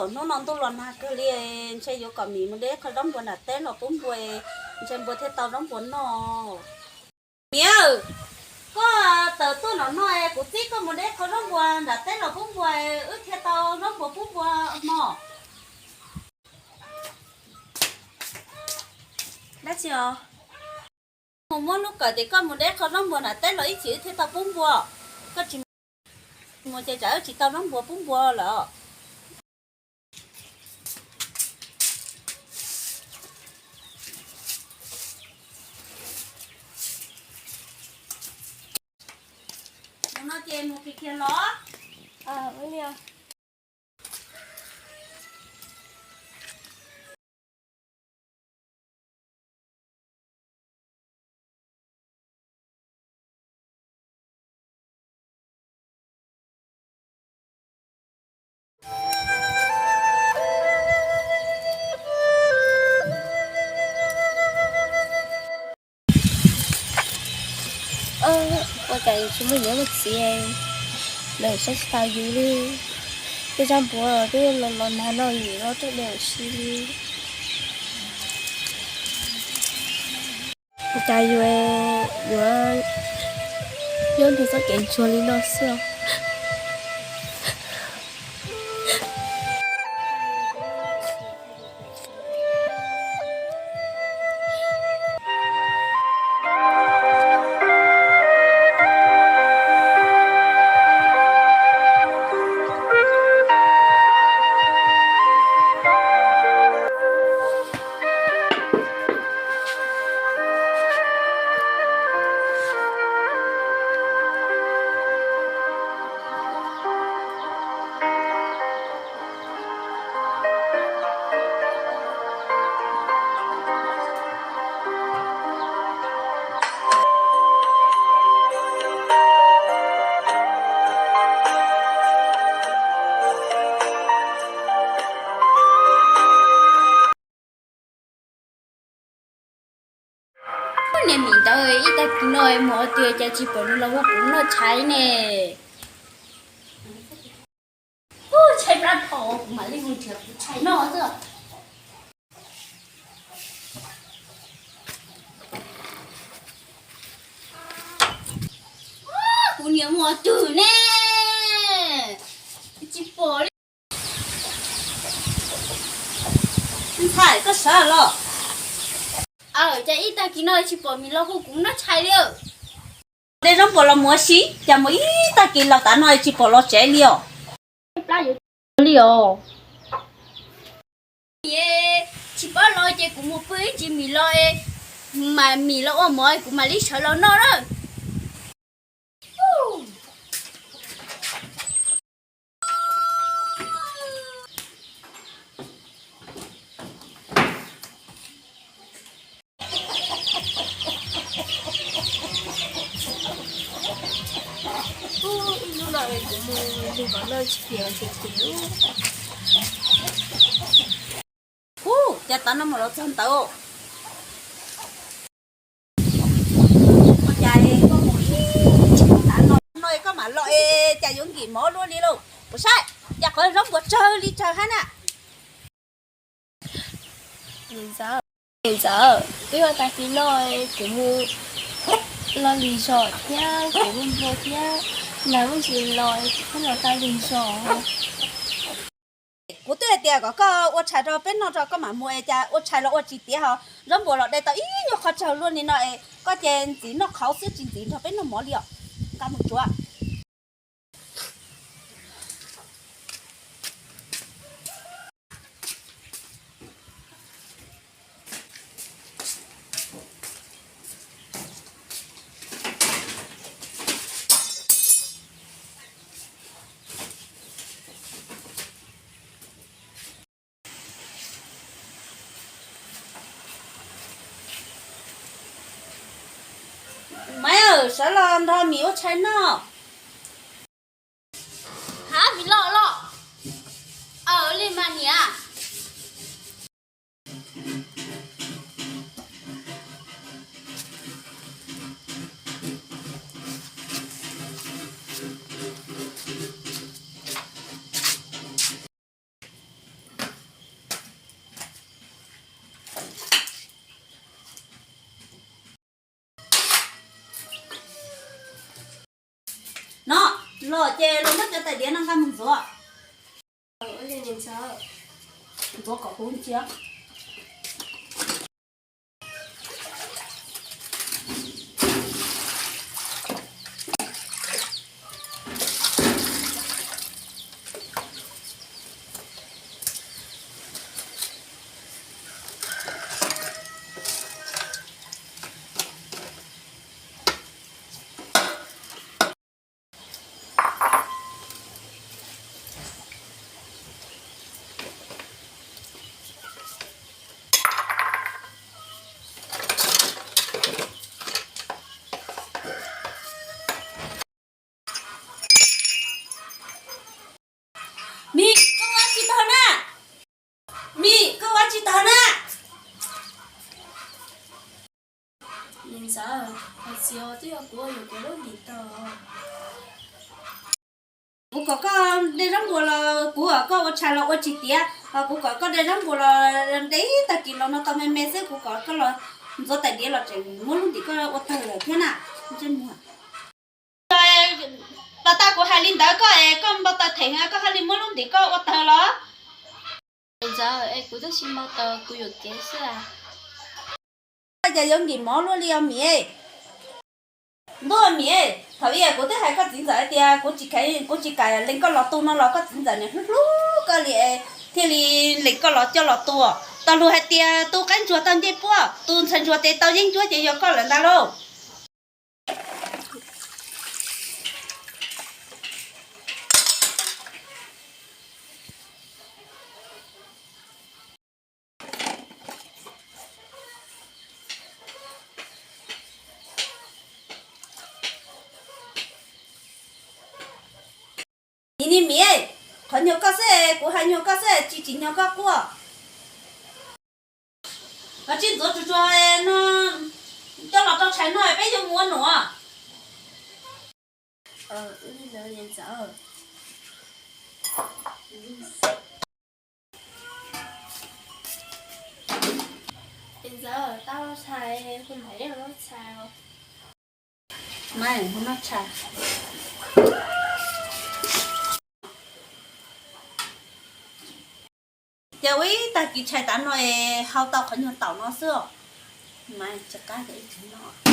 Hnub no ntuj los nag kawg li, ntshe yuav kom Mim mus de qho zaub npua nram teb los pub npua, ntshe npua thiaj tau zaub npua noj. Mim, koj tawm tuaj nram no, kuv txib koj mus de qho zaub npua nram teb los pub npua, wb thiaj tau zaub npua pub npua mog. Dab tsi os? Mus muab lub kawm tias koj mus de qho zaub npua nram teb los ib chim wb thiaj tau pub npua. Koj tsis mus ces tsam wb tsis tau zaub npua pub npua lawm. Mus no ces mus kiag kiag los. Ua cas tsis muaj niam muaj txiv, lawv saib tsis taus yus li. Tej zaj npuav twb los los nag no yus los rau lawv si li. Ua cas yuav, yuav nyob nrog txoj kev ntsuag li no xwb. Niag Mim ntawd ib tag kis no mus ua twg cas tsis pom nws los hu kuv noj tshais ne. Ub, tshaib plab dhau, kuv mam li mus nrhiav kuv tshais noj xwb. Kuv niam mus ua twg ne, tsis pom li. Ntxhais, koj sawv los? Aw, cas ib tag kis no tsis pom Mim los hu kuv noj tshais li. De zaub npua los mus ua si, cas mus ib tag kis los tav no tsis pom los tsev li os. Li os. Tsis paub los ces kuv mus pw ib ntsis Mim los, mas Mim los ua mov kuv mam li sawv los noj na. Ib hnub no kuv mus lwm qhov no tsis pom ces ces. Ub, cas tav no mus los txog ntawd. Ua cas koj mus ib tav no no koj mam los es cas yuav nkim mov luaj li lauj? Kuv saib cas qhov zaub npua tsawg li tsawg hab na. Niam ntxawm, twb yog tag kis no kuv mus los lig zog thiab, kuv mus npua thiab, nag muaj ntsis los kuv los tau lig zog. Kuv twb hais tias kom koj ua tshais rau peb noj rau koj mam mus es cas ua tshais los ua tsis tiav ho zaub npua los de tau ib nyuag qhov tsawg luaj li no es koj ces ntxiv noj qhauv xwb tsis ntxiv nrog peb noj mov li os. Nqa mus tsuav. Maiv, sawv los nrog Mim ua tshais noj. Hab, Mim los los? Aw, li mas niam. Los ces los muab cov tais diav no nqa mus ntxuav. Ntxuav kom huv ntsia. Mim, koj ua tsi tog na? Mim, koj ua tsi tog na? Niam ntxawm, hais txiv os, twb yog kuv ua yuam kev lub ntim tag. Kuv kom koj de zaub npua los kuv kom koj ua tshais los ua tsis tiav, ho kuv kom koj de zaub npua los de tag kis los no tau me me xwb, kuv kom koj los ntxuav tais diav los tseem muab lub ntim koj ua tawg lawm thiab na. Ntsej muag, pas tas kuv hais li ntawd koj es koj npau taws theem koj haj li muab lub ntim koj ua tawg los? Niam ntxawm, es kuv twb tsis npau taws, kuv yuam kev xwb. Koj cas yuav nkim mov luaj li os Mim? Ntuj Mim, thaum ub kuv twb hais koj txiv ntxawm hais tias kuv tsis kam, kuv tsis kam lees koj los tu no los koj txiv ntxawm niam hlub hlub koj li, thiaj li lees koj los coj los tu. Tau lus hais tias tu qaib ntsuag tau ncej puab, tu ntxhais ntsuag tes tau yeeb ncuab ces yog koj lawm ntag lauj. Nim niag Mim, qhov nyuag koj xwb, kuv hais nyuag koj xwb, tsis tsim nyog koj quaj. Koj tsis ntxuav tsuag tsuag no, coj los rau tshais no peb yuav mus ua nuam. Niam ntxawm, tau tshais, hu ntaiv noj tshais. Noj tshais. Ces ua ib tag kis tshais tav no es hau tau qhov nyuag taum no xwb os. Mas tsis qab ces ib tug no.